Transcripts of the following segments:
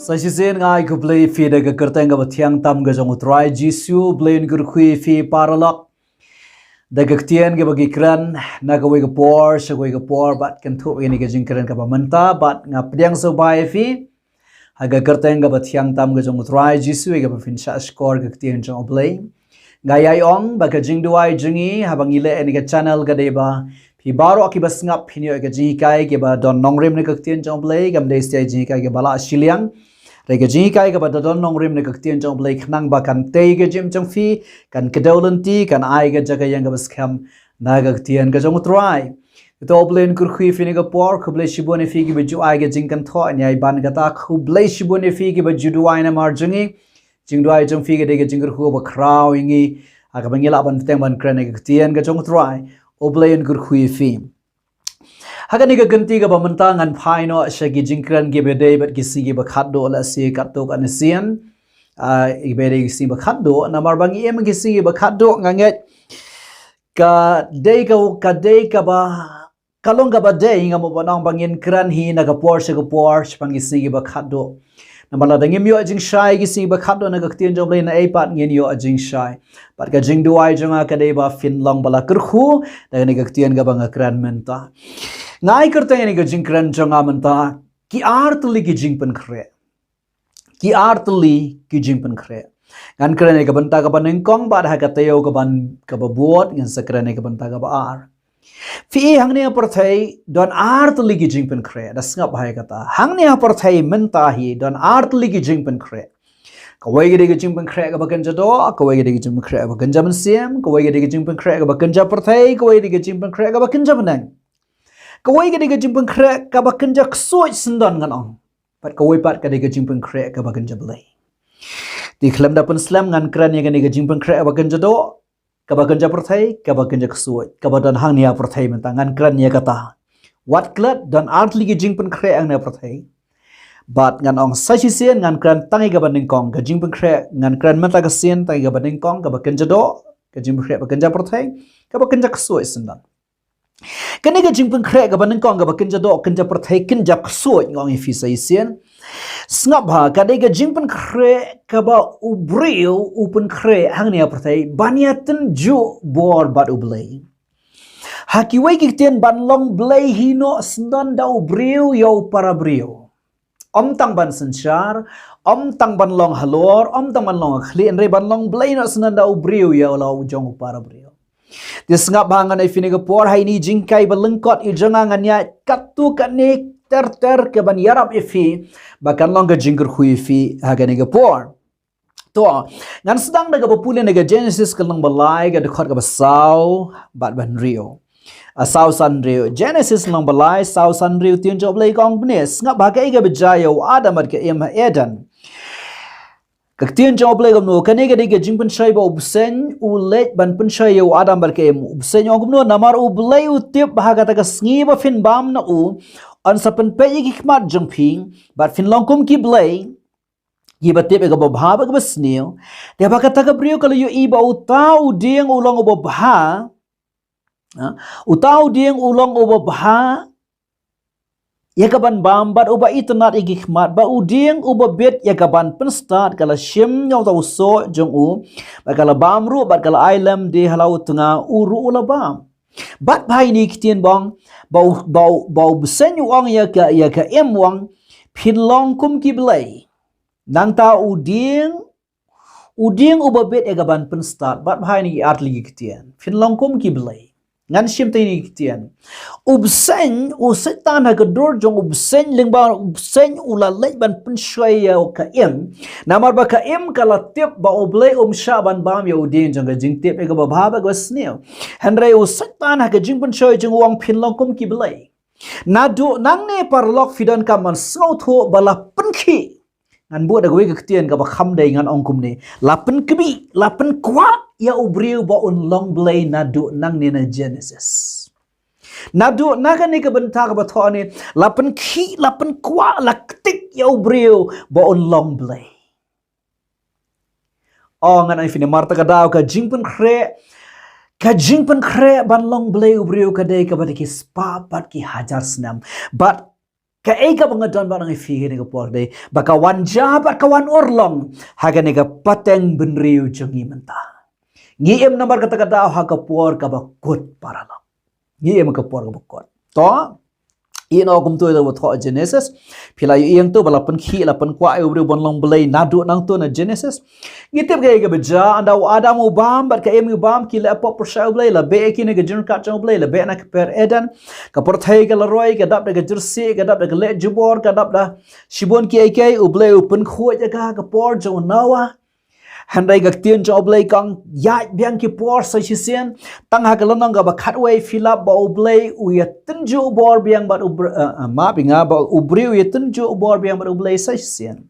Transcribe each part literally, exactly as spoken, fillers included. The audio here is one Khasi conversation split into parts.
Sa shisien nga ai khublei ïa phi da ka kyrteng kaba thiang tam ka jong U Trai Jisu. Blei un kyrkhu ïa phi paralok da ka ktien kaba ngi kren na kawei ka por sha kawei ka por, bad kynthup ïa kane ka jingkren kaba mynta, bad nga pdiang sngewbha ïa phi ha ka kyrteng kaba thiang tam ka jong U Trai Jisu, ïa kaba phin shah shkor ka ktien jong U Blei. Nga ïai ong ba ka jingduwai jong ngi haba ngi leh ïa kane ka channel ka dei ba phi baroh kiba sngap phin ïoh ïa ka jinghikai kaba don nongrim na ka ktien jong U Blei, kam dei shisha jinghikai kaba lah shiliang. Hynrei ka jinghikai kaba don nongrim na ka ktien jong U Blei khnang ba kan tei ka jingim jong phi, kan kdew lynti, kan ai ka jaka ïeng kaba skhem na ka ktien ka jong U Trai. To, U Blei un kyrkhu ïa phi ha kane ka por. Khublei shibun ïa phi kiba ju ai ka jingkynthoh, ngi ai ban kata. Khublei shibun ïa phi kiba ju duwai namar jong ngi. Jingduwai jong phi ka dei ka jingkyrkhu ba khraw ïa ngi ha kaba ngi lah ban bteng ban kren ïa ka ktien ka jong U Trai. U Blei un kyrkhu ïa phi. Ha kane ka kynti kaba mynta ngan phai noh sha ki jingkren kiba dei bad ki sngi kiba khatduh, la shi katto katne sien. Ah, kiba dei ki sngi ba khatduh, namar ba ngi im ki sngi kiba khatduh, nga ngeit ka dei ka, ka dei kaba, ka long kaba dei, nga mut ban ong ba ngin kren hi na ka por sha ka por shaphang ki sngi kiba khatduh. Namar lada ngim ïoh jingshai ki sngi kiba khatduh na ka ktien jong U Blei, naei pat ngin ïoh jingshai? Bad ka jingduwai jong nga ka dei ba phin long ba la kyrkhu da kane ka ktien kaba nga kren mynta. Nga ai kyrteng ïa kane ka jingkren jong nga mynta, ki ar tylli ki jingpynkhreh. Ki ar tylli ki jingpynkhreh. Ngan kren ïa ka bynta kaba nyngkong, bad ha ka taïew kaba, kaba bud ngan sa kren ïa ka bynta kaba ar. Phi i, hangne ha pyrthei don ar tylli ki jingpynkhreh. Da sngap bha ïa kata. Hangne ha pyrthei mynta hi don ar tylli ki jingpynkhreh. Kawei ka dei ka jingpynkhreh kaba kynja doh, kawei ka dei ka jingpynkhreh kaba kynja mynsiem, kawei ka dei ka jingpynkhreh kaba kynja pyrthei, kawei ka dei ka jingpynkhreh kaba kynja bneng. Kawei ka dei ka jingpynkhreh kaba kynja ksuid syndon, ngan ong. Bad kawei pat ka dei ka jingpynkhreh kaba kynja Blei. Te khlem da pynslem, ngan kren ïa kane ka jingpynkhreh kaba kynja doh, kaba kynja pyrthei, kaba kynja ksuid, kaba don hangne ha pyrthei mynta, ngan kren ïa kata. Wat klet, don ar tylli ki jingpynkhreh hangne ha pyrthei. Bad ngan ong sa shisien, ngan kren tang ïa kaba nyngkong, ka jingpynkhreh, ngan kren mynta ka sien tang ïa kaba nyngkong, kaba kynja doh, ka jingpynkhreh ba kynja pyrthei, kaba kynja ksuid syndon. Kane ka jingpynkhreh kaba nyngkong, kaba kynja doh, kynja pyrthei, kynja ksuid, nga ong ïa phi sa shisien. Sngap bha, ka dei ka jingpynkhreh kaba u briew u pynkhreh hangne ha pyrthei ban ïatynjuh bor bad U Blei. Ha kiwei ki ktien, ban long Blei hi noh syndon da u briew ïa u para briew. Ym tang ban synshar, ym tang ban long halor, ym tang ban long ha khlieh, hynrei ban long Blei noh syndon da u briew ïa la u jong u para briew. Te sngap bha, ngan ai phi ha kane ka por, ha ine i jinghikai ba lyngkot i jong nga, ngan ïaid katto katne ter ter kaban ïarap ïa phi ba kan long ka jingkyrkhu ïa phi ha kane ka por. To, ngan sdang da kaba pule na ka Genesis ka lynnong ba lai, ka dkhot kaba saw bad ba hynriew. Ah, saw san hynriew. Genesis lynnong ba lai, saw san hynriew, ktien jong U Blei ka ong kumne: Sngap bha, kaei kaba jia ïa u Adam bad ka Im ha Eden? Ka ktien jong U Blei ka ong kumno: Kane ka dei ka jingpynshoi ba u bseiñ u leit ban pynshoi ïa u Adam bad ka Im. U bseiñ u ong kumno: Namar U Blei u tip ba ha kata ka sngi ba phin bam na u, yn sa pynpeit ïa ki khmat jong phi, bad phin long kum ki blei, kiba tip ïa kaba bha bad kaba sniew. Te ba kata ka briew ka la ïohi ba uta u dieng u long uba bha, ha? Uta u dieng u long uba bha ïa kaban bam, bad uba itynnad ïa ki khmat, bad u dieng uba bit ïa kaban pynstad. Ka la shim ïa uta u soh jong u, bad ka la bam ruh, bad ka la ai lem de ha la u tnga, u ruh u la bam. Bad bha ine i ktien ba ong, ba u, ba u, ba u bseiñ u ong ïa ka, ïa ka Im, u ong: Phin long kum ki blei. Nangta u dieng, u dieng uba bit ïa kaban pynstad. Bad bha ine i ar tylli ki ktien: Phin long kum ki blei. Ngan shim te ine i ktien. U bseiñ, u Soitan ha ka dur jong u bseiñ, lyngba u bseiñ u la leit ban pynshoi ïa ka Im. Namar ba ka Im ka la tip ba U Blei um shah ban bam ïa u dieng jong ka jingtip ïa kaba bha bad kaba sniew. Hynrei u Soitan ha ka jingpynshoi jong u u ong: Phin long kum ki blei. Naduh nangne paralok phi donkam ban sngewthuh ba la pynkhih. Ngan buh da kawei ka ktien kaba kham dei, ngan ong kumne: La pynkmih, la pynkwah ïa u briew ba un long blei naduh nangne na Genesis. Naduh na kane ka bynta kaba thoh ne, la pynkhih, la pynkwah, la ktik ïa u briew ba un long blei. Oh, ngan ai phi namar kata ka daw ka jingpynkhreh, ka jingpynkhreh ban long blei u briew ka dei kaba da ki spah bad ki hajar snem. Bad Kaei kaba nga don bad nga ïa phi kane ka por dei ba ka wan jia bad ka wan urlong ha kane ka pateng bynriew jong ngi mynta. Ngi im namar kata ka daw ha ka por kaba kut, paralok. Ngi im ha ka por kaba kut. To, ïa no kumto ïa u thoh Genesis. Phi la ïohi hangto ba la pynkhih, la pynkwah ïa u briew ban long blei naduh nangto na Genesis. Ngi tip kaei kaba jia, ynda u Adam u bam bad ka Im u bam, ki la pop pyrshah ïa u Blei, la beh ïa ki na ka jingryngkat jong u Blei, la beh na ka kper Eden. Ka pyrthei ka la roi, ka dap da ka jyrsieh, ka dap da ka leh jubor, ka dap da shibun kiei kiei, u Blei u pynkhuid ïa ka ha ka por jong u Noah. Hynrei ka ktien jong u Blei ka ong, ïaid biang ki por sa shisien. Tang ha ka lynnong kaba khatwei phi lap ba u Blei u ïatynjuh bor biang bad u br-, eh, eh, map ïa nga, ba u briew u ïatynjuh bor biang bad u Blei sa shisien.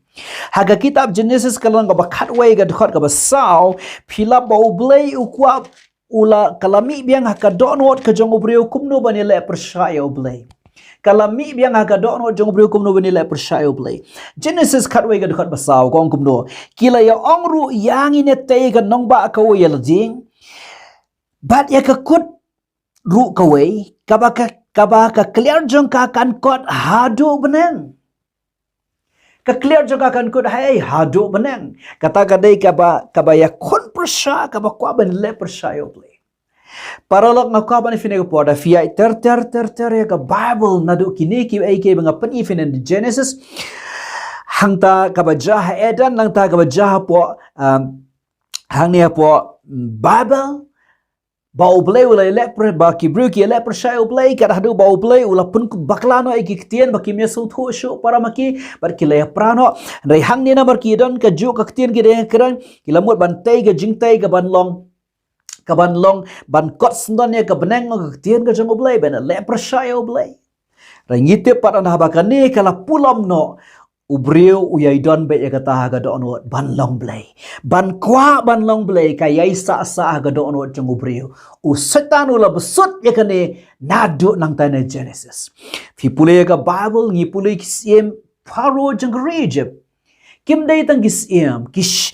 Ha ka kitab Genesis ka lynnong kaba khatwei ka dkhot kaba saw, phi lap ba u Blei u kwah, u la, ka la mih biang ha ka dohnud ka jong u briew kumno ban ïaleh pyrshah ïa u Blei. Ka la mih biang ha ka dohnud jong u briew kumno ban ïaleh pyrshah ïa u Blei. Genesis khatwei ka dkhot ba saw ka ong kumno. Ki la ïa ong ruh, ïa ngi ne tei ka nongbah kawei ïa la jing. Bad ïa ka kut ruh kawei, kaba ka, kaba ka kliar jong ka kan kot haduh bneng. Ka kliar jong ka kan kot haei, haduh bneng. Kata ka dei kaba, kaba ïakhun pyrshah, kaba kwah ban leh pyrshah ïa u Blei. Paralok, nga kwah ban ïa phi kane ka por, da phi ïaid ter ter ter ter ïa ka Bible naduh kine kiei kiei ba nga pyni ïa phi na Genesis. Hangta kaba jia ha Eden, nangta kaba jia hapoh, um, hangne hapoh, mm, Babel. Ba u Blei u la ïaleh pyr-, ba ki briew ki ïaleh pyrshah ïa u Blei, kat haduh ba u Blei u la pynbakla noh ïa ki ktien ba kim ïasngewthuh shuh para ma ki, bad ki la ïapra noh. Hynrei hangne namar ki don kajuh ka ktien ki dei kren, ki la mut ban tei ka jingtei kaban long, kaban long ban kot syndon ïa ka bneng ka ktien ka jong u Blei, ban ïaleh pyrshah ïa u Blei. Hynrei ngi tip pat ynda haba kane ka la pulom noh, u briew u ïai don beit ïa kata ha ka dohnud ban long blei. Ban kwah ban long blei ka ïai sah sah ha ka dohnud jong u briew. U Soitan u la bsut ïa kane naduh nangta na Genesis. Phi pule ïa ka Bible, ngi pule ki syiem Pharaoh jong ka ri Egypt. Kim dei tang ki syiem, ki sh-,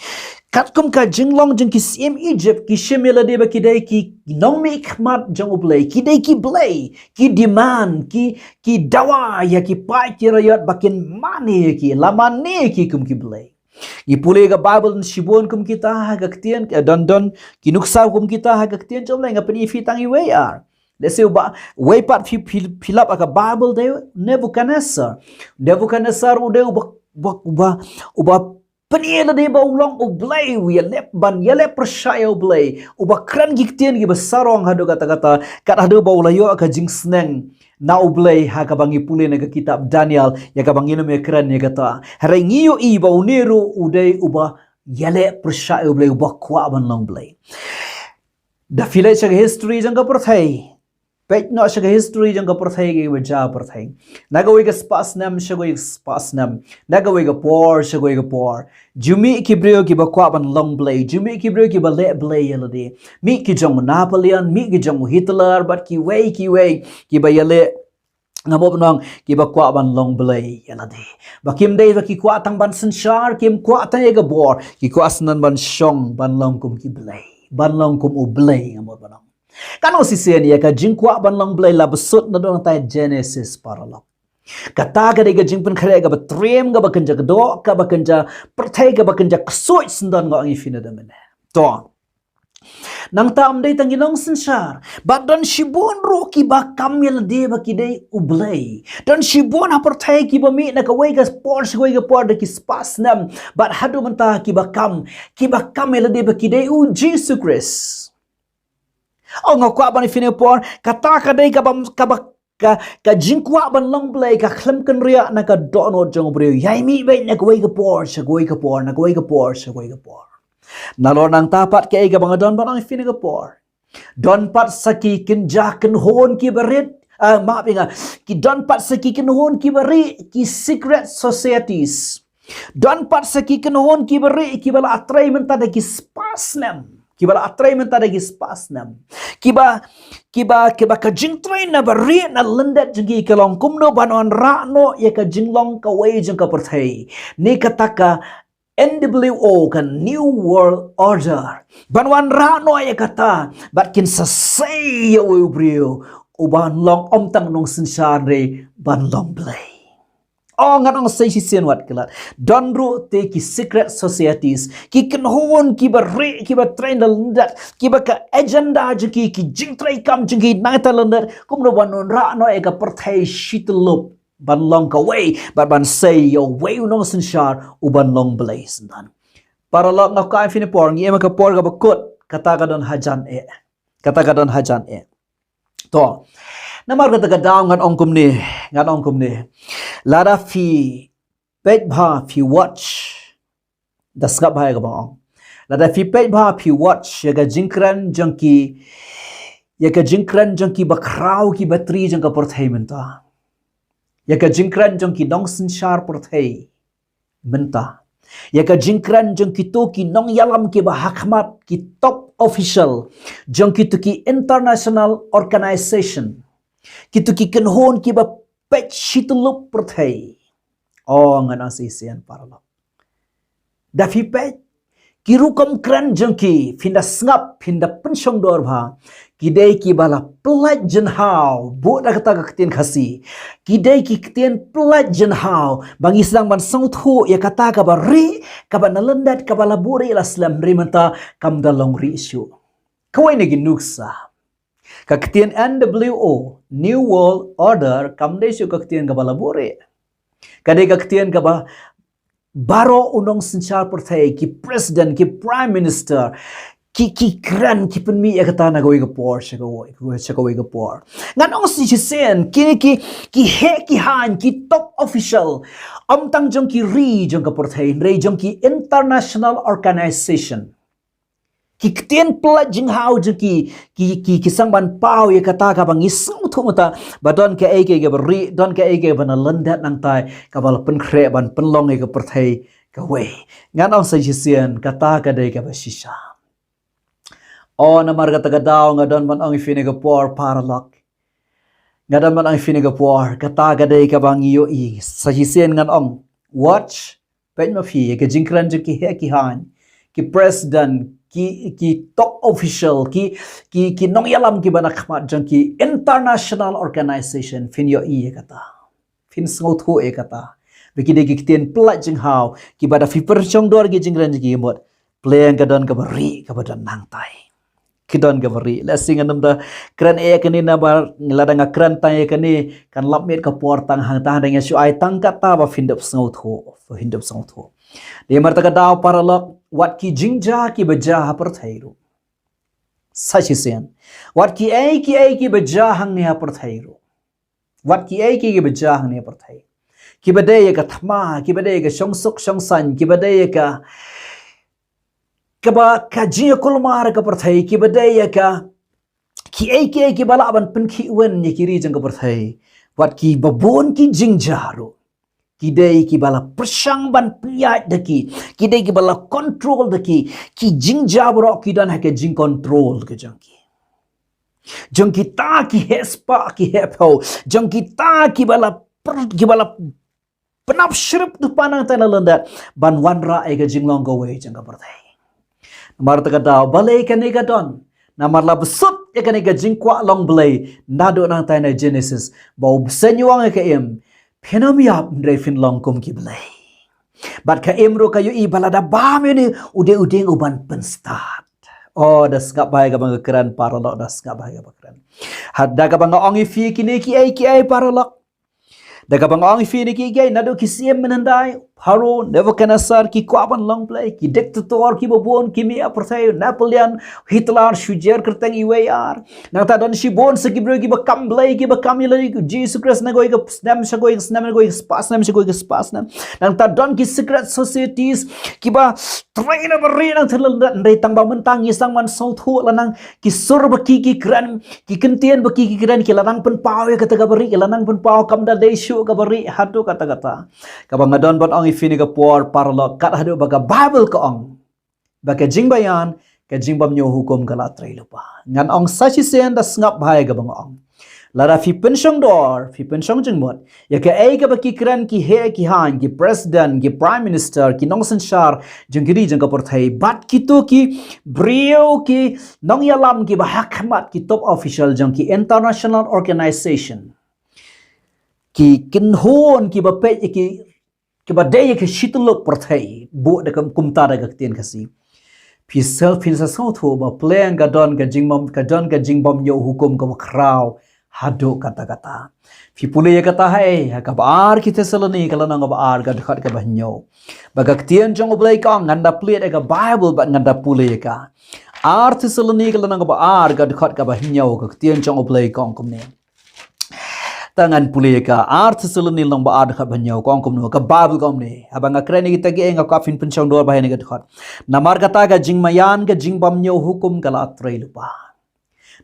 katkum ka jinglong jong ki syiem Egypt, ki shim ïa lade ba ki dei ki nongmihkhmat jong u Blei, ki dei ki blei, ki demand, ki, ki dawa ïa ki paid ki raiot ba kin mane ïa ki, la mane ïa ki kum ki blei. Ngi pule ka Bible don shibun kum kita ha ka ktien, eh, don, don ki nuksa kum kita ha ka ktien jong u Blei, nga pyni ïa phi tang iwei ar. Let's say uba, wei pat phi, phi, phi lap ha ka Bible dei Nebuchadnezzar. Nebuchadnezzar u dei uba, uba, uba, uba pyni ïa lade ba u long u blei, u ïaleh ban, ïaleh pyrshah ïa u Blei. Uba kren ki ktien kiba sarong haduh katta katta, kat haduh ba u la ïoh ka jingsneng na u Blei ha kaba ngi pule na ka kitab Daniel, ïa kaba ngin ym ïakren ïa kata. Hynrei ngi ïohi ba une ruh u dei uba ïaleh pyrshah ïa u Blei, uba kwah ban long blei. Da phi leit sha ka history jong ka pyrthei. Peit noh sha ka history jong ka pyrthei, kaba jia pyrthei. Na kawei ka spah snem sha kawei ka spah snem. Na kawei ka por sha kawei ka por. Ju mih ki briew kiba kwah ban long blei. Ju mih ki briew kiba leh blei ïa lade. Mih ki jong Napoleon, mih ki jong Hitler, bad kiwei kiwei kiba ïaleh, nga mut ban ong, kiba kwah ban long blei ïa lade. Ba kim dei ba ki kwah tang ban synshar, kim kwah tang ïa ka bor, ki kwah syndon ban shong, ban long kum ki blei, ban long kum u Blei, nga mut ban ong. Kano shisien ïa ka jingkwah ban long blei la bsut naduh nangta Genesis, paralok. Kata ka dei ka jingpynkhreh kaba triem, kaba kynja kdoh, kaba kynja pyrthei, kaba kynja ksuid syndon, nga ong ïa phi naduh mynne. To. Nangta ym dei tang ki nongsynshar, bad don shibun ruh kiba kam ïa lade ba ki dei u blei. Don shibun ha pyrthei kiba mih na kawei ka por sha kawei ka por da ki spah snem, bad haduh mynta kiba kam, kiba kam ïa lade ba ki dei u Jisu Khrist. Oh, nga kwah ban ïa phi kane ka por, kata ka dei kaba, kaba, ka, ka jingkwah ban long blei ka khlem kynriah na ka dohnud jong u briew. Ïai mih beit na kawei ka por sha kawei ka por, na kawei ka por sha kawei ka por. Nalor nangta pat kaei kaba nga don ban ong ïa phi kane ka por. Don pat sa ki kynja kynhun kiba rit, ah, map ïa nga. Ki don pat sa ki kynhun kiba rit, ki secret societies. Don pat sa ki kynhun kiba rit, kiba la trei mynta da ki spah snem. Kiba la trei mynta da ki spah snem. Kiba, kiba, kiba ka jingtrei na barit na lyndet jong ki ka long kumno ban wanrah noh ïa ka jinglong kawei jong ka pyrthei. Ne kata ka N W O, ka New World Order. Ban wanrah noh ïa kata, bad kin sa sei ïa uwei u briew uban long ym tang nongsynshar hynrei ban long blei. Oh, ngan ong sa shisien wat ki lad. Don ruh te ki secret societies, ki kynhun kiba rieh, kiba trei na lyndet, kiba ka agenda jong ki, ki jingtreikam jong ki na kata lyndet, kumno ban wanrah noh ïa ka pyrthei shityllup ban long kawei, bad ban sei ïa uwei u nongsynshar uban long Blei syndon. Paralok, nga kwah ïa phi ïa ka por, ngi ïa ka por kaba kut, kata ka don hajan eh. Kata ka don hajan eh. To. Namar kata ka daw ngan ong kumne, ngan ong kumne. Lada phi peit bha, phi watch. Da sngap bha ïa kaba nga ong. Lada phi peit bha, phi watch ïa ka jingkren jong ki, ïa ka jingkren jong ki bakhraw, ki batri jong ka pyrthei mynta. Ïa ka jingkren jong ki nongsynshar pyrthei mynta. Ïa ka jingkren jong kito ki nongïalam kiba hakhmat, ki top official jong kito ki international organization, kito ki kynhun kiba peit shityllup pyrthei. Oh, ngan ong sa shisien paralok. Da phi peit ki rukom kren jong ki, phin da sngap, phin da pynshongdor bha. Ki dei kiba la pyllait jinghaw, buh da kata ka ktien Khasi. Ki dei ki ktien pyllait jinghaw ba ngi sdang ban sngewthuh ïa kata kaba rieh, kaba na lyndet, kaba la buhrieh la slem, hynrei mynta kam da long rieh shuh. Kawei na ki nuksa. Ka ktien N W O, New World Order, kam dei shuh ka ktien kaba la buhrieh. Ka dei ka ktien kaba baroh u nongsynshar pyrthei, ki president, ki prime minister, ki, ki kren, ki pynmih ïa kata na kawei ka por sha kawei, sha kawei ka por. Ngan ong sa shisien, kine ki, ki heh ki haiñ, ki top official, ym tang jong ki ri jong ka pyrthei, hynrei jong ki international organization. Ki ktien pyllait jinghaw jong ki, ki, ki, ki sdang ban paw ïa kata kaba ngi sngewthuh mynta ba don kaei kaei kaba rieh, don kaei kaei kaba na lyndet, nangta kaba la pynkhreh ban pynlong ïa ka pyrthei kawei. Ngan ong sa shisien, kata ka dei kaba shisha. Oh, namar kata ka daw nga don ban ong ïa phi ïa ka por paralok. Nga don ban ong ïa phi ïa ka por, kata ka dei kaba ngi ïohi. Sa shisien ngan ong, watch, peit ma phi ïa ka jingkren jong ki heh ki haiñ, ki president, ki, ki top official, ki, ki, ki nongïalam kiba na khmat jong ki international organization, phin ïohi ïa kata. Phin sngewthuh ïa kata. Ba ki dei ki ktien pyllait jinghaw, kiba da phi pynshongdor ki jingkren jong ki mut, pleng ka don kaba rieh, kaba don nangtai. Ki don kaba rieh. Lehse ngan ym da kren eh ïa kane namar lada nga kren tang ïa kane kan lap miet ka por tang, hangta hynrei nga shu ai tang kata ba phin dep sngewthuh, ba phin dep sngewthuh. Namar kata ka daw paralok, wat ki jingjia kiba jia ha pyrthei ruh. Sa shisien. Wat kiei kiei kiba jia hangne ha pyrthei ruh. Wat kiei kiei kiba jia hangne ha pyrthei. Kiba dei ïa ka thma, kiba dei ïa ka shongsuk shongsaiñ, kiba dei ïa ka, kaba ka jingïakulmar ka pyrthei, kiba dei ïa ka kiei kiei kiba lah ban pynkhih win ïa ki ri jong ka pyrthei. Wat kiba bun ki jingjia ruh, ki dei kiba la pyrshang ban pynïaid da ki, ki dei kiba la control da ki, ki jingjia baroh ki don ha ka jingcontrol ka jong ki. Jong kita ki heh spah ki heh phew, jong kita kiba la pyn-, kiba la pynap shrip tu panang tana lyndet ban wanrah ïa ka jinglong kawei jong ka pyrthei. Namar kata ka daw balei kane ka don? Namar la bsut ïa kane ka jingkwah long Blei naduh nangtai na Genesis, ba u bseiñ u ong ïa ka im, phin ym ïap hynrei phin long kum ki blei. Bad ka im ruh ka ïohi ba lada bam ïa une u dei u dieng uban pynstad. Oh, da sngap bha ïa kaba nga kren paralok, da sngap bha ïa kaba kren. Haba da kaba nga ong ïa phi kine kiei kiei paralok. Da kaba nga ong ïa phi ne kiei kiei, naduh ki siem mynhyndai, Pharaoh, Nebuchadnezzar, ki kwah ban long blei, ki dictator kiba bun, ki mih ha pyrthei, Napoleon, Hitler, shu jer kyrteng iwei ar. Nangta don shibun sa ki briew kiba kam blei, kiba kam ïalade ïa u Jisu Khrist na kawei ka snem sha kawei ka snem, na kawei ka spah snem sha kawei ka spah snem. Nangta don ki secret societies kiba trei na bari nangta lyndet, hynrei tang ba mynta ngi sdang ban sngewthuh la nang ki sur ba ki ki kren, ki kyntien ba ki ki kren, ki la nang pynpaw ïa kata kaba rieh, ki la nang pynpaw kam da dei shuh kaba rieh, haduh katta katta. Kaba nga don ban ong ïa phi ne ka por paralok, kat haduh ba ka Baibl ka ong ba ka jingbaïan, ka jingbymñiewhukum ka la trei lypa. Ngan ong sa shisien, da sngap bha ïa kaba nga ong. Lada phi pynshongdor, phi pynshong jingmut ïa kaei kaba ki kren ki heh ki haiñ, ki president, ki prime minister, ki nongsynshar jong ki ri jong ka pyrthei, bad kito ki briew, ki nongïalam kiba hakhmat, ki top official jong ki international organization. ki kynhun kiba peit ïa ki, kiba dei ïa ki shi tyllup pyrthei, buh da ka kumta da ka ktien Khasi. Phi sel phin sa sngewthuh ba pleng ka don ka jingbym, ka don ka jingbymñiew hukum kaba khraw haduh katta katta. Phi pule ïa kata ha ei, ha kaba ar ki Thessaloni ka lynnong kaba ar ka dkhot kaba hynñiew. Ba ka ktien jong U Blei ka ong, ngan da plie ïa ka Bible bad ngan da pule ïa ka. Ar Thessaloni ka lynnong kaba ar ka dkhot kaba hynñiew, ka ktien jong U Blei ka ong kumne. Ta ngan pule ïa ka, ar Thessaloni lynnong ba ar dkhot ba hynñiew ka ong kumno, ka Bible ka ong kumne. Haba nga kren ïa kita kiei nga kwah phin pynshong dor ba ha kane ka dkhot. Namar kata ka jingmaïan ka jingbymñiew hukum ka la trei lypa.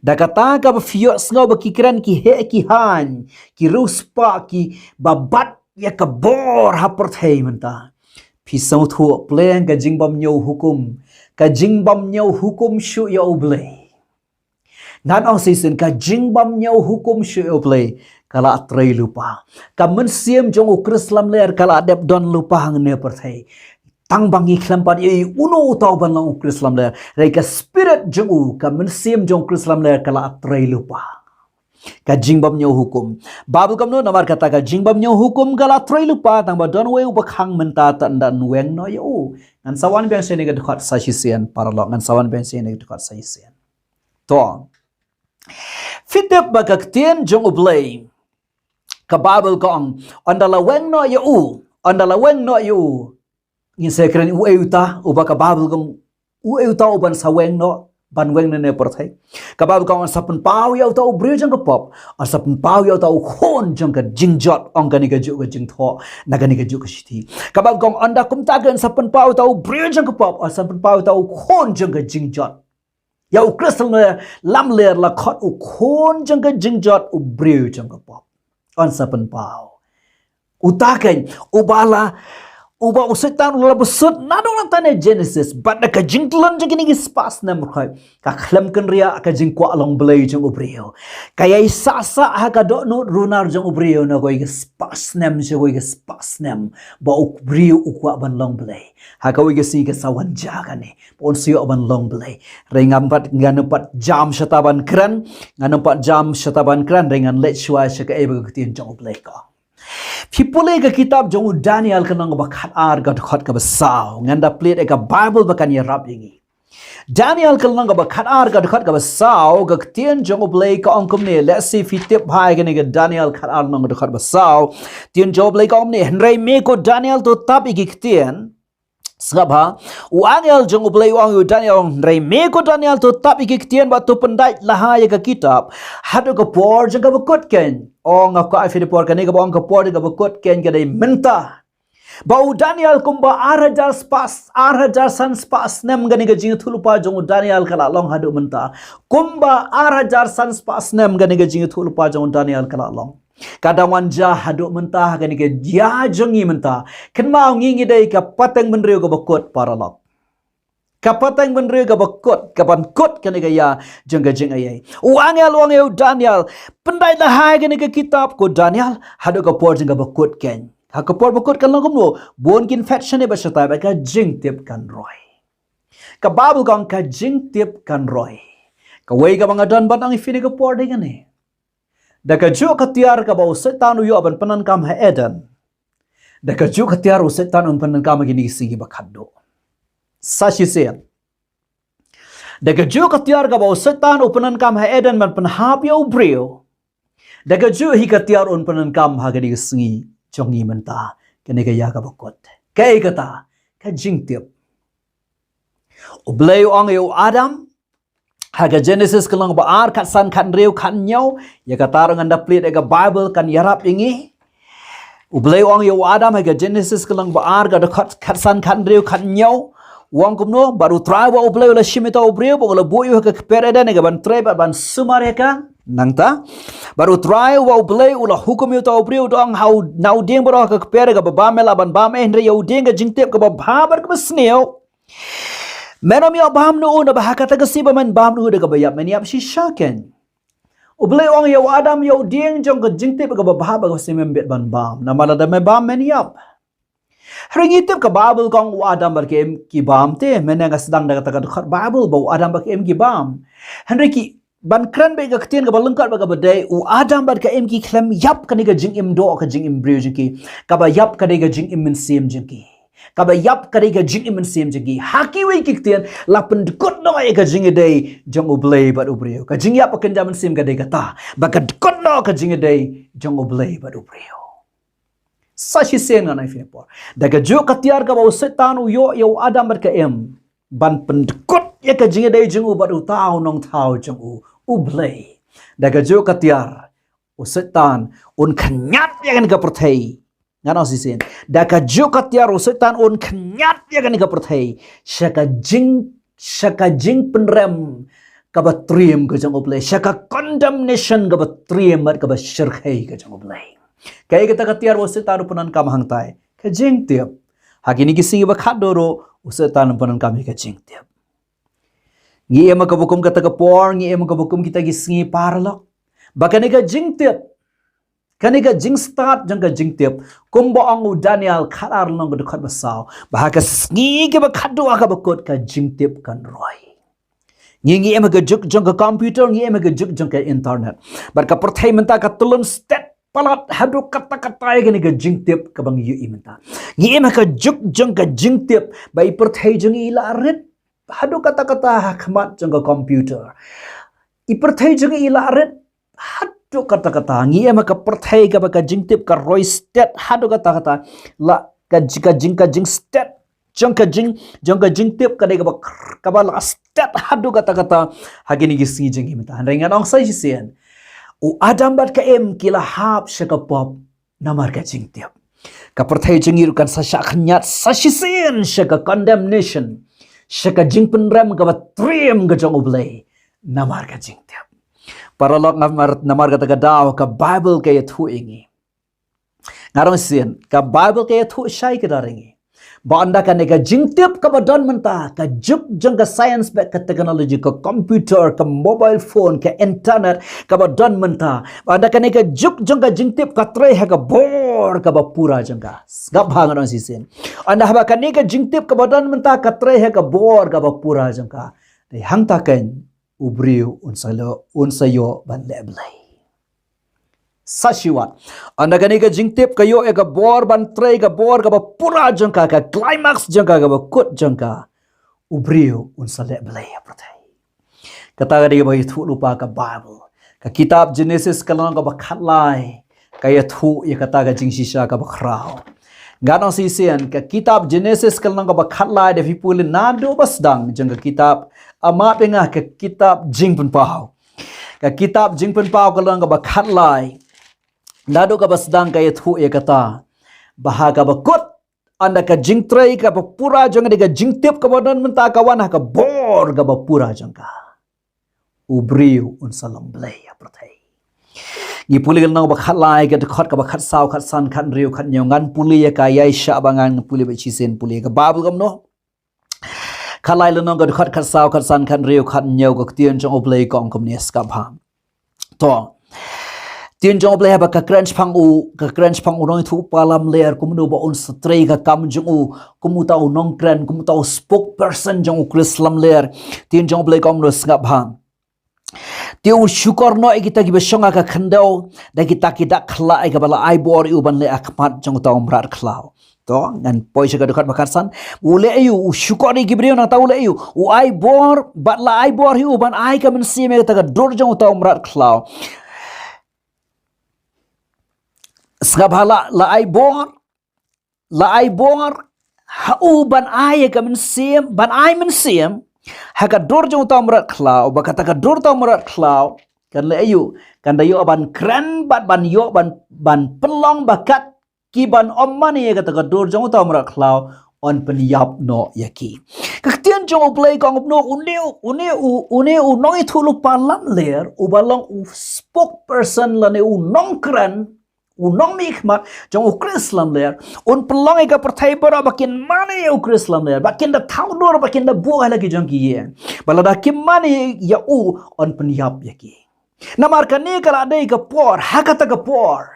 Da kata kaba phi ïohsngew ba ki kren ki heh ki haiñ, ki riewspah, kiba bat ïa ka bor ha pyrthei mynta. Phi sngewthuh pleng ka jingbymñiew hukum, ka jingbymñiew hukum shuh ïa U Blei. Ngan ong shisien, ka jingbymñiew hukum shuh ïa U Blei ka la trei lypa. Ka mynsiem jong u Khrist lamler ka la dep don lypa hangne pyrthei. Tang ba ngi khlem pat ïohi uno uta uban long u Khrist lamler. Hynrei ka Spirit jong u, ka mynsiem jong u Khrist lamler ka la trei lypa. Ka jingbymñiew hukum. Bible ka ong kumno, namar kata ka jingbymñiew hukum ka la trei lypa, tang ba don uwei uba khang mynta, tang da ngan weng noh ïa u. Ngan sa wan biang sha kane ka dkhot sa shisien, paralok, ngan sa wan biang sha kane ka dkhot sa shisien. To. Phi tip ba ka ktien jong U Blei, ka Bible ka ong, ynda la weng noh ïa u, ynda la weng noh ïa u. Ngin sa kren uei uta, uba ka Bible ka ong, uei uta uban sa weng noh, ban weng na kane ka pyrthei. Ka Bible ka ong yn sa pynpaw ïa uta u briew jong ka pop, yn sa pynpaw ïa uta u khun jong ka jingjot, ong kane kajuh ka jingthoh na kane kajuh ka shithi. Ka Bible ka ong ynda kumta ka yn sa pynpaw ïa uta u briew jong ka pop, yn sa pynpaw ïa uta u khun jong ka jingjot. Ïa u Khrist lamler, lamler la khot u khun jong ka jingjot, u briew jong ka pop. Yn sa pynpaw. Uta keiñ, uba la, uba u Soitan u la bsut naduh na tang Genesis, bad da ka jingtlot jong kine ki spah snem ruh, ka khlem kynriah ka jingkwah long Blei jong u briew. Ka ïai sah sah ha ka dohnud runar jong u briew na kawei ka spah snem sha kawei ka spah snem, ba u briew u kwah ban long Blei. Ha kawei ka sngi ka sa wan jia kane, ba un sa ïoh ban long Blei. Hynrei ngam pat, ngan ym pat jam shata ban kren, ngan ym pat jam shata ban kren, hynrei ngan leit shuwa sha kaei ba ka ktien jong U Blei ka ong. Phi pule ka kitab jong u Daniel ka lynnong kaba khatar ka dkhot kaba saw. Ngan da plie ïa ka Bible ba kan ïarap ïa ngi. Daniel ka lynnong kaba khatar ka dkhot kaba saw, ka ktien jong U Blei ka ong kumne, lehse phi tip bha ïa kane ka Daniel khatar lynnong ka dkhot ba saw. Ktien jong U Blei ka ong kumne, hynrei me ko Daniel to tap ïa ki ktien. Sngap ha, u angel jong U Blei u ong ïa u Daniel, hynrei me ko Daniel to tap ïa ki ktien bad to pyndait lahai ïa ka kitab haduh ka por jong kaba kut keiñ. Ong nga kwah ai phi da por kane kaba ong ka por jong kaba kut keiñ ka dei mynta. Ba u Daniel kumba ar hajar spah, ar hajar san spah snem kane ka jingïathuhlypa jong u Daniel ka la long haduh mynta. Kumba ar hajar san spah snem kane ka jingïathuhlypa jong u Daniel ka la long. Ka dang wan jia haduh mynta ha kane ka ïa jong ngi mynta. Kynmaw ngi ngi dei ka pateng bynriew kaba kut, paralok. Ka pateng bynriew kaba kut, kaban kut kane ka ïa jong ka jingaiei. U angel u ong ïa u Daniel, pyndait lahai kane ka kitab ko Daniel haduh ka por jong kaba kut keiñ. Ha ka por ba kut kan long kumno, bun kin phet shane bad shatai bad ka jingtip kan roi. Ka Bible ka ong ka jingtip kan roi. Kawei kaba nga don ban ong ïa phi ha kane ka por dei kane. Da kajuh ka tiar kaba u Soitan u ïoh ban pyndonkam ha Eden, da kajuh ka tiar u Soitan un pyndonkam ha kine ki sngi ba khatduh. Sa shisien. Da kajuh ka tiar kaba u Soitan u pyndonkam ha Eden ban pynhap ïa u briew, da kajuh hi ka tiar un pyndonkam ha kine ki sngi jong ngi mynta, kane ka ïa kaba kut. Kaei kata? Ka jingtip. U Blei u ong ïa u Adam, ha ka Genesis ka lynnong ba ar, khatsan, khathynriew, khathynñiew, ïa kata ruh ngan da plie ïa ka Bible kan ïarap ïa ngi. U Blei u ong ïa u Adam ha ka Genesis ka lynnong ba ar, ka dkhot khatsan, khathynriew, khathynñiew. U ong kumno, bad u Trai uba u Blei u la shim ïa uta u briew, bad u la buh ïa u ha ka kper Eden, ïa kaban trei bad ban sumar ïa ka. Nangta, bad u Trai uba u Blei u la hukum ïa uta u briew, u da ong ha u, na u dieng baroh ha ka kper, ïa kaba bam me lah ban bam, eh, hynrei ïa u dieng ka jingtip kaba bha bad kaba sniew, men ym ïoh bam na u, naba ha kata ka sngi ba men bam na u, da kaba ïap men ïap shisha keiñ. U Blei u ong ïa u Adam, ïa u dieng jong ka jingtip kaba bha bad kaba sniew mem bit ban bam, namar lada me bam men ïap. Hynrei ngi tip ka Bible ka ong u Adam bad ka Im ki bam te, mynne nga sdang da kata ka dkhot Bible ba u Adam bad ka Im ki bam. Hynrei ki, ban kren bad ka ktien kaba lyngkot bad kaba dei, u Adam bad ka Im ki khlem ïap kane ka jingim doh, ka jingim briew jong ki. Kaba ïap ka dei ka jingim mynsiem jong ki. Kaba ïap ka dei ka jingim mynsiem jong ki. Ha kiwei ki ktien, la pyndkut noh ïa ka jingïadei jong u Blei bad u briew. Ka jingïap ka kynja mynsiem ka dei kata. Bad ka dkut noh ka jingïadei jong u Blei bad u briew. Sa shisien ngan ai phi por. Da ka juk ka tiar kaba u Soitan u ïoh ïa u Adam bad ka Im ban pyndkut ïa ka jingïadei jong u bad uta u nongthaw jong u, u Blei. Da ka juk ka tiar u Soitan un khñiat ïa kane ka pyrthei. Ngan ong shisien. Da ka juk ka tiar u Soitan un khñiat ïa kane ka pyrthei sha ka jing, sha ka jingpynrem kaba triem ka jong u Blei, sha ka condemnation kaba triem bad kaba shyrkhei ka jong u Blei. Kaei kata ka tiar ba u Soitan u pyndonkam hangtai? Ka jingtip. Ha kine ki sngi ba khatduh ruh u Soitan u pyndonkam ïa ka jingtip. Ngi im ha kaba kum kata ka por, ngi im ha kaba kum kita ki sngi, paralok, ba kane ka jingtip, kane ka jingstad jong ka jingtip, kumba ong u Daniel khatar lynnong ka dkhot ba saw, ba ha ka sngi kaba khatduh ha kaba kut ka jingtip kan roi. Ngi, ngi im ha ka juk jong ka computer, ngi im ha ka juk jong ka internet. Bad ka pyrthei mynta ka tyllun stet palat haduh katta katta ïa kane ka jingtip kaba ngi ïohi mynta. Ngi im ha ka juk jong ka jingtip, ba i pyrthei jong ngi i la rit haduh katta katta ha khmat jong ka computer. I pyrthei jong ngi i la rit haduh katta katta. Ngi im ha ka pyrthei kaba ka jingtip ka roi stet haduh katta katta. La ka ji-, ka jing, ka jingstet jong ka jing, jong ka jingtip ka dei kaba kr-, kaba la stet haduh katta katta ha kine ki sngi jong ngi mynta. Hynrei ngan ong sa shisien, u Adam bad ka Im ki la hap sha ka pop namar ka jingtip. Ka pyrthei jong ngi ruh kan sa shah khñiat sa shisien sha ka condemnation, sha ka jingpynrem kaba triem ka jong u Blei namar ka jingtip. Paralok, namar, namar kata ka daw ka Bible ka ïathuh ïa ngi. Ngan ong shisien, ka Bible ka ïathuh shai kdar ïa ngi ba ynda kane ka jingtip kaba don mynta, ka juk jong ka science bad ka technology, ka computer, ka mobile phone, ka internet kaba don mynta, ba ynda kane ka juk jong ka jingtip ka trei ha ka bor kaba pura jong ka. Sngap bha, ngan ong shisien. Ynda haba kane ka jingtip kaba don mynta ka trei ha ka bor kaba pura jong ka, dei hangta keiñ u briew un sa ïoh, un sa ïoh ban leh blei. Sa shiwat, ynda kane ka jingtip ka ïoh ïa ka bor ban trei, ka bor kaba pura jong ka, ka climax jong ka, kaba kut jong ka, u briew un sa leh blei ha pyrthei. Kata ka dei kaba ïathuh lypa ka Bible. Ka kitab Genesis ka lynnong kaba khatlai ka ïathuh ïa kata ka jingshisha kaba khraw. Ngan ong shisien, ka kitab Genesis ka lynnong kaba khatlai, da phi pule naduh ba sdang jong ka kitab, ah, map ïa nga, ka kitab Jingpynpaw. Ka kitab Jingpynpaw ka lynnong kaba khatlai, naduh kaba sdang ka ïathuh ïa kata ba ha kaba kut, ynda ka jingtrei kaba pura jong ka, ynda ka jingtip kaba don mynta ka wan ha ka bor kaba pura jong ka, u briew un sa long blei ha pyrthei. Ngi pule ka lynnong ba khatlai, ka dkhot kaba khatsaw, khatsan, khathynriew, khathynñiew. Ngan pule ïa ka, ïaishah ba ngan pule beit shisien, pule ïa ka Bible kumno. Khatlai lynnong, ka dkhot khatsaw, khatsan, khathynriew, khathynñiew, ka ktien jong u Blei ka ong kumne, sngap bha. To. Ktien jong u Blei haba ka kren shaphang u, ka kren shaphang u nongïathuhlypa lamler, kumno ba un sa trei ka kam jong u kum uta u nongkren, kum uta u spokesperson jong u Khrist lamler. Ktien jong u Blei ka ong kumno, sngap bha. Te u shukor noh ïa kita kiba shong ha ka khyndew da kita ki dak khyllah ïa kaba la ai bor ïa u ban leh ha khmat jong uta u mrad khlaw. To, ngan poi sha ka dkhot ba khatsan. U leh aïu, u shukor ïa ki briew, nangta u leh aïu? U ai bor, bad la ai bor ïa u ban ai ka mynsiem ïa kata ka dur jong uta u mrad khlaw. Sngap bha, la, la ai bor, la ai bor ha u ban ai ïa ka mynsiem, ban ai mynsiem ha ka dur jong uta u mrad khlaw, ba kata ka dur uta u mrad khlaw kan leh aïu? Kan da ïoh ban kren bad ban ïoh ban, ban pynlong ba kat ki ban ym mane ïa kata ka dur jong uta u mrad khlaw yn pynïap noh ïa ki. Ka ktien jong u Blei ka ong kumno, une, une u, une u nongïathuhlypa lamler, uba long u spokesperson lane u nongkren, u nongmihkhmat jong u Khrist lamler, un pynlong ïa ka pyrthei baroh ba kin mane ïa u Khrist lamler, ba kin da thaw dur, ba kin da buh ha la ki jong ki ïing. Ba lada kim mane ïa u, yn pynïap ïa ki. Namar kane ka la dei ka por, ha kata ka por,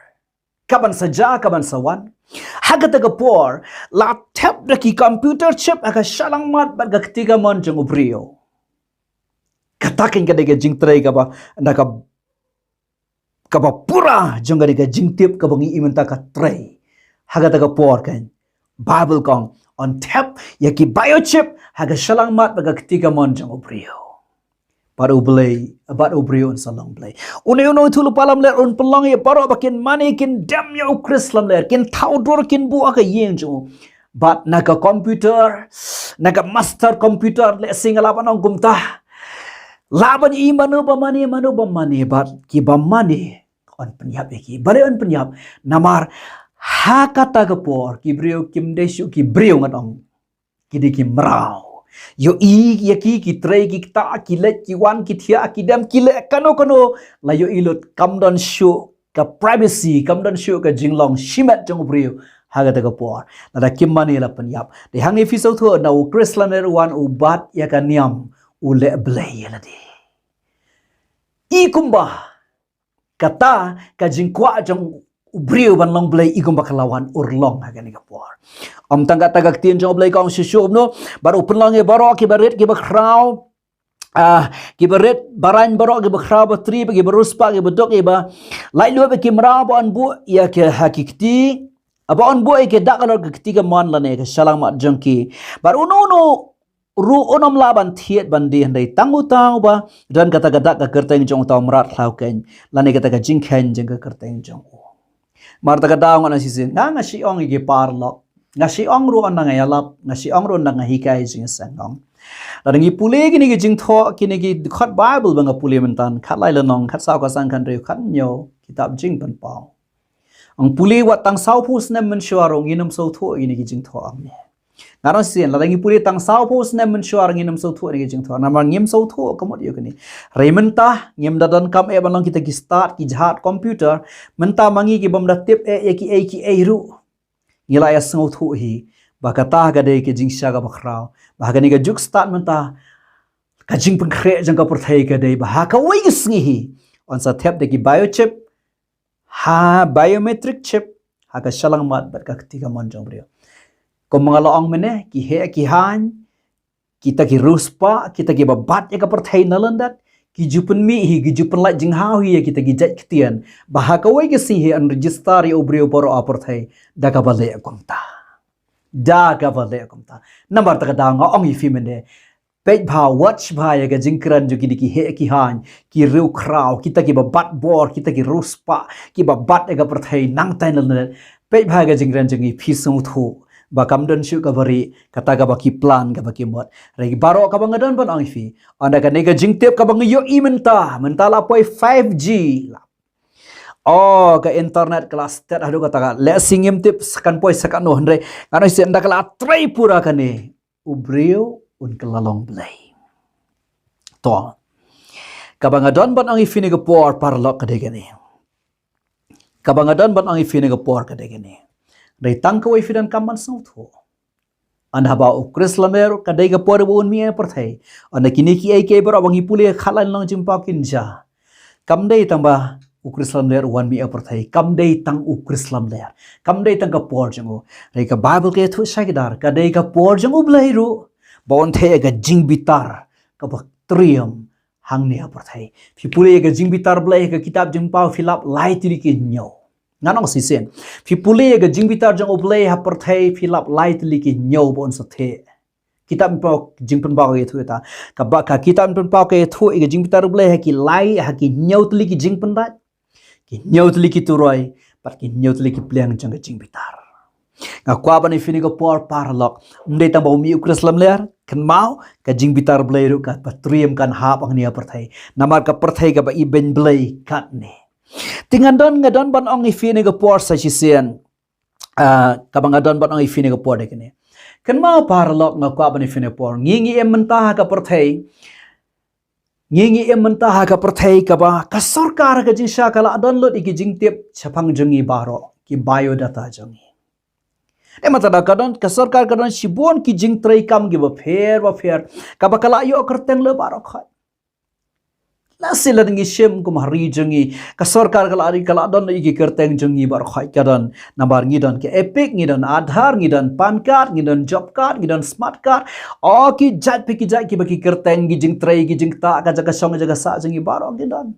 ka ban sa jia, ka ban sa wan. Ha kata ka por, la thep da ki computer chip ha ka shyllangmat bad ka kti kamon jong u briew. Ka Kata kan ka dei ka jingtrei kaba, na ka, kaba pura jong ka dei ka jingtip kaba ngi i mynta ka trei. Ha kata ka por kan Bible ka ong, yn thep ïa ki biochip ha ka shyllangmat bad ka kti kamon jong u briew. Bad u Blei, bad u briew un sa long Blei. Une u nongïathuhlypa lamler un pynlong ïa baroh ba kin mane, kin dem ïa u Khrist lamler, kin thaw dur, kin buh ha ka ïing jong u. Bad na ka computer, na ka master computer, lehse nga lah ban ong kumta. Lah ban i mano ba mane, mano ba mane, bad ki ba mane, yn pynïap ïa ki. Balei yn pynïap? Namar ha kata ka por ki briew kim dei shuh ki briew, ngan ong, ki dei ki mraw. Ïohi ïa ki, ki trei, ki ktah, ki leit, ki wan, ki thiah, ki dem, ki leh kano kano. La ïohi lut, kam don shuh ka privacy, kam don shuh ka jinglong shimet jong u briew ha kata ka por. Lada kim mane la pynïap. Te hangne phi sngewthuh, na u Khrist lamler u wan, u bat ïa ka niam, u leh blei ïa lade. I kumba kata ka jingkwah jong u briew ban long blei, i kumba ka la wan urlong ha kane ka por. Ym tang kata, ka ktien jong u Blei ka ong shisha kumno, bad u pynlong ïa baroh kiba rit kiba khraw, ah, kiba rit baraiñ baroh, kiba khraw batri, kiba riewspah, kiba duk, kiba laitluid, ki mraw, ba yn buh ïa ki ha ki kti, ba yn buh ïa ki dak halor ka kti kamon lane ka shyllangmat jong ki. Bad uno uno ruh un ym lah ban thied ban die, hynrei tang uta uba don kata ka dak ha ka kyrteng jong uta u mrad khlaw keiñ, lane kata ka jingkheiñ jong ka kyrteng jong u. Namar kata ka daw ngan ong shisien, nga, nga shu ong ïa ki paralok, nga shu ong ruh, ynda nga ïalap, nga shu ong ruh ynda nga hikai jingïaseng, ong. Lada ngi pule kine ki jingthoh, kine ki dkhot Bible ba nga pule mynta, khatlai lynnong, khatsaw, khatsan, khathynriew, khathynñiew, kitab Jingpynpaw. Ong, pule wat tang sawphew snem mynshuwa ruh ngin ym sngewthuh ïa kine ki jingthoh, ong ne. Ngan ong shisien, lada ngi pule tang sawphew snem mynshuwa ruh ngin ym sngewthuh ïa kine ki jingthoh. Namar ngim sngewthuh ka mut ïa kine. Hynrei mynta ngim da donkam eh ban long kita ki stad, ki jhat, computer. Mynta ma ngi ki bym da tip eh ïa kiei kiei ruh, ngi la ïa sngewthuh hi ba kata ka dei ka jingshisha kaba khraw. Ba ha kane ka juk stad mynta, ka jingpynkhreh jong ka pyrthei ka dei ba ha kawei ka sngi hi yn sa thep da ki biochip, ha biometric chip, ha ka shyllangmat bad ka kti kamon jong u briew. Kumba nga la ong mynne, ki heh ki haiñ, kita ki riewspah, kita kiba bat ïa ka pyrthei na lyndet, ki ju pynmih hi, ki ju pynlait jinghaw hi ïa kita ki jait ktien ba ha kawei ka sngi hi yn register ïa u briew baroh ha pyrthei da kaba leh kumta. Da kaba leh kumta. Namar kata ka daw nga ong ïa phi mynne, peit bha, watch bha ïa ka jingkren jong kine ki heh ki haiñ, ki riewkhraw, kita kiba bat bor, kita ki riewspah, kiba bat ïa ka pyrthei nangta na lyndet. Peit bha ïa ka jingkren jong ngi, phi sngewthuh ba kam don shuh kaba rieh, kata kaba ki plan, kaba ki mut. Hynrei baroh kaba nga don ban ong ïa phi, ynda kane ka jingtip kaba ngi ïohi mynta, mynta la poi five G la. Oh, ka internet ka la stet haduh katta, lehse ngim tip sa kan poi sa katno, hynrei ngan ong shisien, ynda ka la trei pura kane, u briew un kylla long blei. To. Kaba nga don ban ong ïa phi ha kane ka por paralok ka dei kane. Kaba nga don ban ong ïa phi ha kane ka por ka dei kane. Dei tang kawei phi donkam ban sngewthuh. Ynda haba u Khrist lamler ka dei ka por ba un mih ïa pyrthei. Ynda kine kiei kiei baroh ba ngi pule ha ka khatlai lynnong Jingpynpaw kin jia. Kam dei tang ba u Khrist lamler u wan mih ïa pyrthei. Kam dei tang u Khrist lamler. Kam dei tang ka por jong u. Dei ka Bible ka ïathuh shai kdar. Ka dei ka por jong u Blei ruh ba un theh ïa ka jingbitar kaba triem hangne ha pyrthei. Phi pule ïa ka jingbitar Blei ha ka kitab Jingpynpaw phi lap lai tylli ki hynñiew. Ngan ong shisien. Phi pule ïa ka jingbitar jong u Blei ha pyrthei phi lap lai tylli ki hynñiew ba un sa theh. Kitab Jingpynpaw, Jingpynpaw ka ïathuh ïa kata. Kaba ka kitab Jingpynpaw ka ïathuh ïa ka jingbitar u Blei ha ki lai, ha ki hynñiew tylli ki jingpyndonkam. Ki hynñiew tylli ki turoi, bad ki hynñiew tylli ki pliang jong ka jingbitar. Nga kwah ban ong ïa phi ha kane ka por paralok. Ym dei tang ba un mih u Khrist lamler, kynmaw, ka jingbitar Blei ruh kaba triem kan hap hangne ha pyrthei. Namar ka pyrthei kaba ibeiñ Blei katne. Te nga don, nga don ban ong ïa phi ha kane ka por sa shisien. Ah, kaba nga don ban ong ïa phi ha kane ka por dei kane. Kynmaw paralok, nga kwah ban ong ïa phi ha kane ka por. Ngi ngi im mynta ha ka pyrthei. Ngi ngi im mynta ha ka pyrthei kaba ka sorkar ha ka jingshisha ka la don lut ïa ki jingtip shaphang jong ngi baroh, ki biodata jong ngi. Te mynta da ka don, ka sorkar ka don shibun ki jingtrei kam kiba pher bapher, kaba ka la ïoh kyrteng leh baroh khoit. Lehse lada ngi shim kum ha ri jong ngi, ka sorkar ka la, ka la don ïa ki kyrteng jong ngi baroh khoit ka don. Namar ngi don ka EPIC, ngi don Aadhaar, ngi don PAN card, ngi don job card, ngi don smart card. O ki jait pa ki jait kiba ki kyrteng, ki jingtrei, ki jingktah, ka jaka shong, ka jaka sah jong ngi baroh ngi don.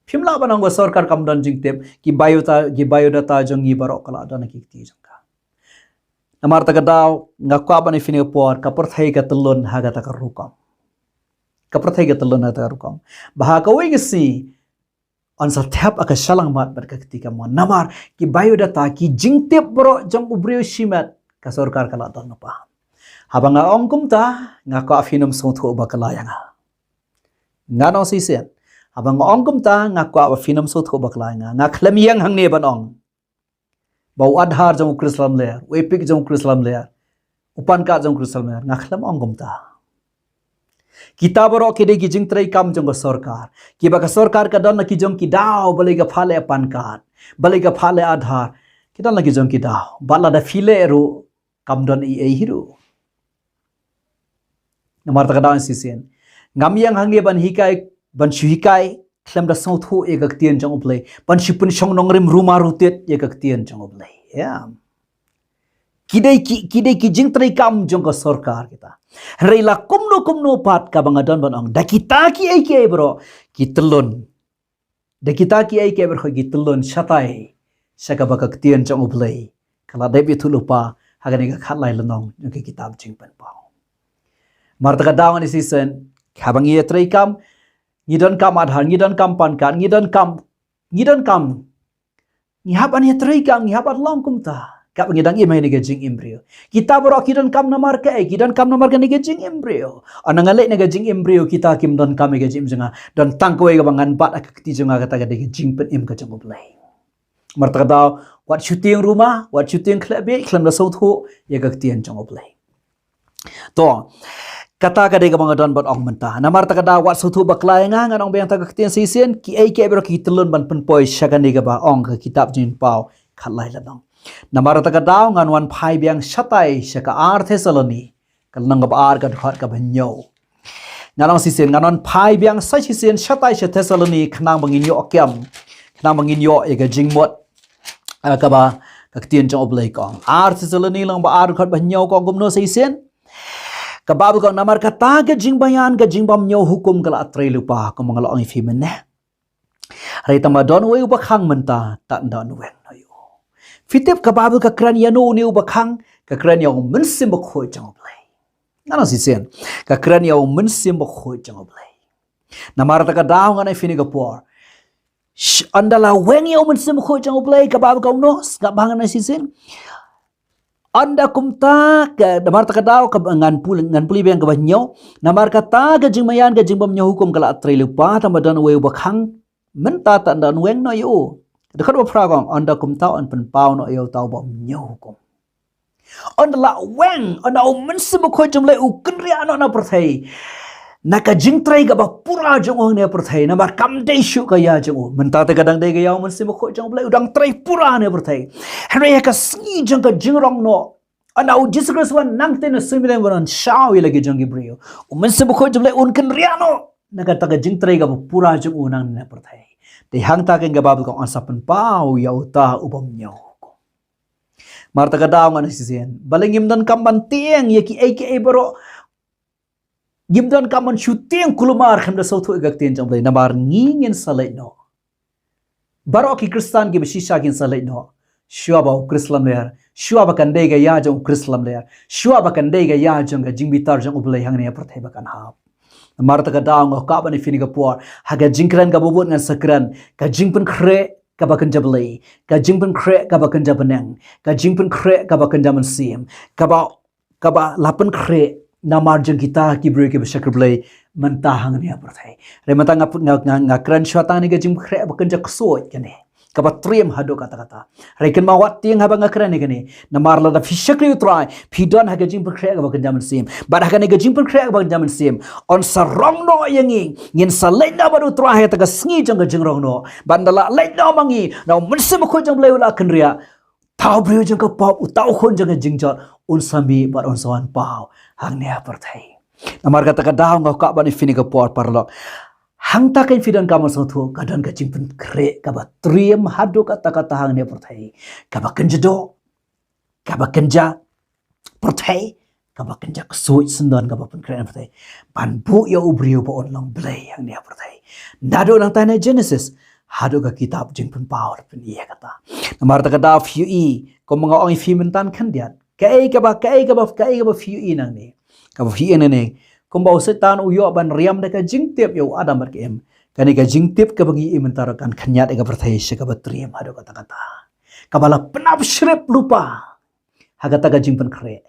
Phim lah ban ong ba sorkar kam don jingtip, ki biodata, ki biodata jong ngi baroh ka la don ha ki kti jong ka. Namar kata ka daw nga kwah ban ïa phi ïa por, ka pyrthei ka tyllun ha kata ka rukom. Ka pyrthei ka tyllun ha kata ka rukom. Ba ha kawei ka sngi yn sa thep ïa ka shyllangmat bad ka kti kamon. Namar ki biodata, ki jingtip baroh jong u briew shimet, ka sorkar ka la don lypa. Haba nga ong kumta, nga kwah phin ym sngewthuh bakla ïa nga. Ngan ong shisien. Haba nga ong kumta, nga kwah ba phin ym sngewthuh bakla ïa nga. Nga khlem ïeng hangne ban ong ba u Aadhaar jong u Chris Lamler, u EPIC jong u Chris Lamler, u PAN card jong u Chris Lamler, nga khlem ong kumta. Kita baroh ki dei ki jingtrei kam jong ka sorkar. Kiba ka sorkar ka don la ki jong ki daw, balei ka pha leh PAN card, balei ka pha leh Aadhaar. Ki don la ki jong ki daw. Bad lada phi leh ruh, kam don ei ei hi ruh. Namar kata ka daw shisien. Ngam ïeng hangne ban hikai, ban shu hikai khlem da sngewthuh ïa ka ktien jong u Blei, ban shu pynshong nongrim ruma rutit ïa ka ktien jong u Blei. Ïa. Ki dei ki, ki dei ki jingtrei kam jong ka sorkar kita. Hynrei la kumno kumno pat, kaba nga don ban ong, da kita kiei kiei baroh ki tyllun. Da kita kiei kiei baroh ki tyllun shatai sha kaba ka ktien jong u Blei ka la dep ïathuh lypa ha kane ka khatlai lynnong jong ka kitab Jingpynpaw. Namar kata ka daw ngan ïa shisien, haba ngi ïatrei kam, ngi donkam Aadhaar, ngi donkam PAN card, ngi donkam, ngi donkam, ngi hap ban ïatrei kam, ngi hap ban long kumta. Kaba ngi dang im ha kane ka jingim briew. Kita baroh ki donkam namar kaei, ki donkam namar kane ka jingim briew. Haba nga leit na ka jingim briew, kita kim donkam ïa ka jingim jong nga. Don tang kawei kaba ngan bat ha ka kti jong nga, kata ka dei ka jingpynim ka jong u Blei. Namar kata ka daw, wat shu tieng ruma, wat shu tieng khleh bieit, khlem da sngewthuh ïa ka ktien jong u Blei. To, kata ka dei kaba nga don ban ong mynta. Namar kata ka daw, wat sngewthuh bakla ïa nga, ngan ong biang ïa ka ktien shisien, kiei kiei baroh ki tyllun ban pynpoi sha kane kaba ong ka kitab Jingpynpaw khatlai lynnong. Namar kata ka daw, ngan wan phai biang shatai sha ka ar Thessaloni, ka lynnong kaba ar, ka dkhot kaba hynñiew. Ngan ong shisien, ngan wan phai biang sa shisien shatai sha Thessaloni, khnang ba ngin ïoh kem, khnang ba ngin ïoh ïa ka jingmut, eh, kaba ka ktien jong u Blei ka ong. Ar Thessaloni lynnong ba ar, dkhot ba hynñiew, ka ong kumno shisien. Ka Baibl ka ong, namar kata ka jingbaïan, ka jingbymñiew hukum ka la trei lypa, kumba nga la ong ïa phi mynne. Hynrei tang ba don uwei uba khang mynta, tad ynda un weng noh ïa u. Phi tip ka Baibl ka kren ïano une uba khang? Ka kren ïa u Mynsiem Bakhuid jong u Blei. Ngan ong shisien. Ka kren ïa u Mynsiem Bakhuid jong u Blei. Namar kata ka daw ngan ong ïa phi ha kane ka por, sh-, ynda la weng ïa u Mynsiem Bakhuid jong u Blei, ka Baibl ka ong kumno, sngap bha ngan ong shisien. Ynda kumta, ka, namar kata ka daw, ka, ngan pule, ngan pule biang kaba hynñiew. Namar kata ka jingbaïan, ka jingbymñiew hukum ka la trei lypa, tang ba don uwei uba khang mynta, tad ynda un weng noh ïa u. Dkhot ba phra ka ong, ynda kumta yn pynpaw noh ïa uta u bymñiew hukum. Ynda la weng, ynda u Mynsiem Bakhuid jong u Blei u kynriah noh na pyrthei, na ka jingtrei kaba pura jong u hangne ha pyrthei, namar kam dei shuh ka ïa jong u. Mynta te ka dang dei ka ïa u Mynsiem Bakhuid jong u Blei, u dang trei pura hangne ha pyrthei. Hynrei ha ka sngi jong ka jingrong noh, ynda u Jisu Khrist wan nangta na suiñ bneng ban wan shaw ïa la ki jong ki briew, u Mynsiem Bakhuid jong u Blei un kynriah noh na kata ka jingtrei kaba pura jong u nangne ha pyrthei. Te hangta ka Baibl ka ong yn sa pynpaw ïa uta u bymñiew hukum. Namar kata ka daw ngan ong shisien, balei ngim donkam ban tieng ïa kiei kiei baroh? Ngim donkam ban shu tieng kulmar khlem da sngewthuh ïa ka ktien jong u Blei, namar ngi ngin sa leit noh. Baroh ki Khristan kiba shisha kin sa leit noh. Shuwa ba u Chris Lamler, shuwa ba kan dei ka ïa jong u Chris Lamler, shuwa ba kan dei ka ïa jong ka jingbitar jong u Blei hangne ha pyrthei ba kan hap. Namar kata ka daw nga kwah ban ïa phi ha kane ka por, ha ka jingkren kaba bud ngan sa kren, ka jingpynkhreh kaba kynja Blei, ka jingpynkhreh kaba kynja bneng, ka jingpynkhreh kaba kynja mynsiem, kaba, kaba la pynkhreh namar jong kita ki briew kiba shakri Blei mynta hangne ha pyrthei. Hynrei mynta nga, nga, nga, nga kren shuwa tang ïa ka jingpynkhreh ba kynja ksuid kane, kaba triem haduh katta katta. Hynrei kynmaw, wat tieng haba nga kren ïa kane. Namar lada phi shakri U Trai, phi don ha ka jingpynkhreh kaba kynja mynsiem. Bad ha kane ka jingpynkhreh kaba kynja mynsiem, yn sa rong noh ïa ngi, ngin sa leit noh bad U Trai ha kata ka sngi jong ka jingrong noh. Bad ynda la leit noh ma ngi, ynda u Mynsiem Bakhuid jong U Blei u la kynriah, uta u briew jong ka pop, uta u khun jong ka jingjot, un sa mih bad un sa wan paw hangne ha pyrthei. Namar kata ka daw nga kwah ban ïa phi ha kane ka por, paralok. Hangta kan phi donkam ban sngewthuh, ka don ka jingpynkhreh kaba triem haduh katta katta hangne ha pyrthei, kaba kynja doh, kaba kynja pyrthei, kaba kynja ksuid syndon, kaba pynkhreh na pyrthei ban buh ïa u briew ba un long blei hangne ha pyrthei. Naduh nangta na Genesis haduh ka kitab Jingpynpaw, phin ïohi ïa kata. Namar kata ka daw phi ïohi, kumba nga ong ïa phi mynta khyndiat, kaei kaba, kaei kaba, kaei kaba phi ïohi nangne, kaba phi ïohi nangne, kumba u Soitan u ïoh ban riam da ka jingtip ïa u Adam bad ka Im. Kane ka jingtip kaba ngi ïohi mynta ruh kan khynñiat ïa ka pyrthei sha kaba triem haduh katta katta, kaba la pynap shrip lypa ha kata ka jingpynkhreh.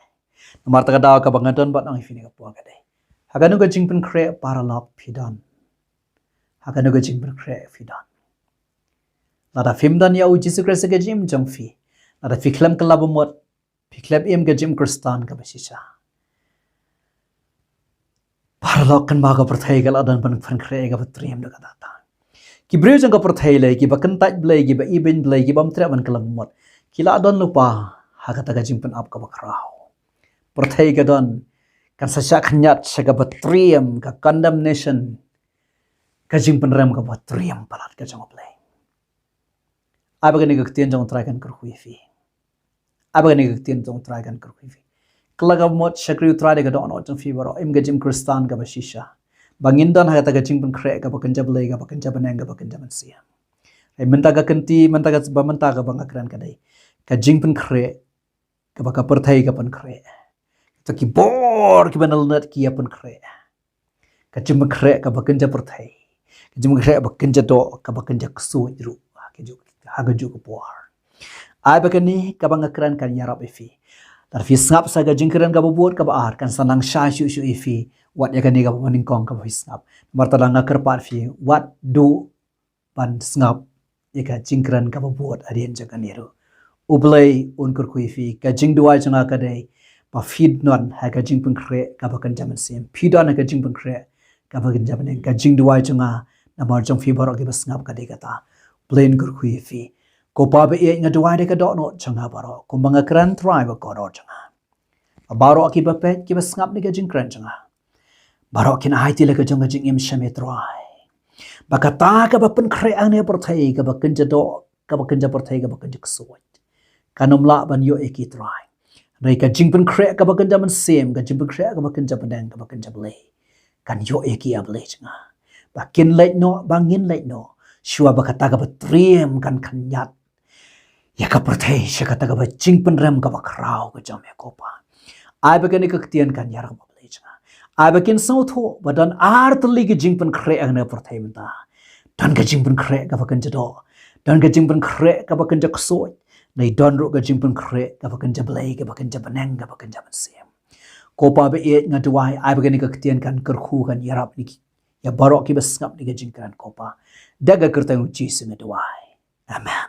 Namar kata ka daw kaba nga don ban ong ïa phi kane ka por ka dei, ha kano ka jingpynkhreh paralok phi don? Ha kano ka jingpynkhreh phi don? Lada phim don ïa u Jisu Khrist ha ka jingim jong phi, lada phi khlem kylla ba mut, phi khlem im ka jingim Khristan kaba shisha, paralok, kynmaw ka pyrthei ka la don ban pynkhreh ïa ka ba triem haduh katta katta. Ki briew jong ka pyrthei lei, kiba kyntait Blei, kiba ibeiñ Blei, ki bym treh ban kylla ba mut, ki la don lypa ha kata ka jingpynap kaba khraw. Pyrthei ka don, kan sa shah khynñiat sha kaba triem, ka condemnation, ka jingpynrem kaba triem palat ka jong U Blei. Ai ba kane ka ktien jong U Trai kan kyrkhu ïa phi. Ai ba kane ka ktien jong U Trai kan kyrkhu ïa phi. Kylla ka ba mut, shakri U Trai da ka dohnud jong phi baroh, im ka jingim Khristan kaba shisha, ba ngin don ha kata ka jingpynkhreh kaba kynja Blei, kaba kynja bneng, kaba kynja mynsiem. Hynrei mynta ka kynti, mynta ka, ba mynta kaba nga kren ka dei ka jingpynkhreh kaba ka pyrthei ka pynkhreh. Kita ki bor kiba na lyndet ki ïa pynkhreh. Ka jingpynkhreh kaba kynja pyrthei, ka jingpynkhreh kaba kynja doh, kaba kynja ksuid ruh ha kajuh, ha kajuh ka por. Ai ba kane kaba nga kren kan ïarap ïa phi. Lada phi sngap sa ka jingkren kaba bud kaba ar, kan sa nang shai shuh shuh ïa phi wat ïa kane kaba nyngkong kaba phi sngap. Namar kata nga kyrpad ïa phi, wat duh ban sngap ïa ka jingkren kaba bud hadien jong kane ruh. U Blei un kyrkhu ïa phi. Ka jingduwai jong nga ka dei ba phi don ha ka jingpynkhreh kaba kynja mynsiem, phi don ha ka jingpynkhreh kaba kynja bneng. Ka jingduwai jong nga namar jong phi baroh kiba sngap ka dei kata. U Blei un kyrkhu ïa phi. Ko Pa ba ïeit, nga duwai da ka dohnud jong nga baroh, kumba nga kren, Trai, ba kordor jong nga, ba baroh kiba peit, kiba sngap ïa ka jingkren jong nga, baroh kin aiti la ka jong ka jingim sha me, Trai, ba kata kaba pynkhreh hangne ha pyrthei, kaba kynja doh, kaba kynja pyrthei, kaba kynja ksuid, kan ym lah ban ïoh ïa ki, Trai. Hynrei ka jingpynkhreh kaba kynja mynsiem, ka jingpynkhreh kaba kynja bneng, kaba kynja Blei, kan ïoh ïa ki, A Blei jong nga, ba kin leit noh, ba ngin leit noh, shuwa ba kata kaba triem kan khynñiat ïa ka pyrthei sha kata kaba jingpynrem kaba khraw ka jong me, ko Pa. Ai ba kane ka ktien kan ïarap, A Blei jong nga. Ai ba kin sngewthuh ba don ar tylli ki jingpynkhreh hangne ha pyrthei mynta. Don ka jingpynkhreh kaba kynja doh, don ka jingpynkhreh kaba kynja ksuid, hynrei don ruh ka jingpynkhreh kaba kynja Blei, kaba kynja bneng, kaba kynja mynsiem. Ko Pa ba ïeit, nga duwai, ai ba kane ka ktien kan kyrkhu, kan ïarap ïa ki, ïa baroh kiba sngap ïa ka jingkren, ko Pa. Da ka kyrteng U Jisu nga duwai. Amen.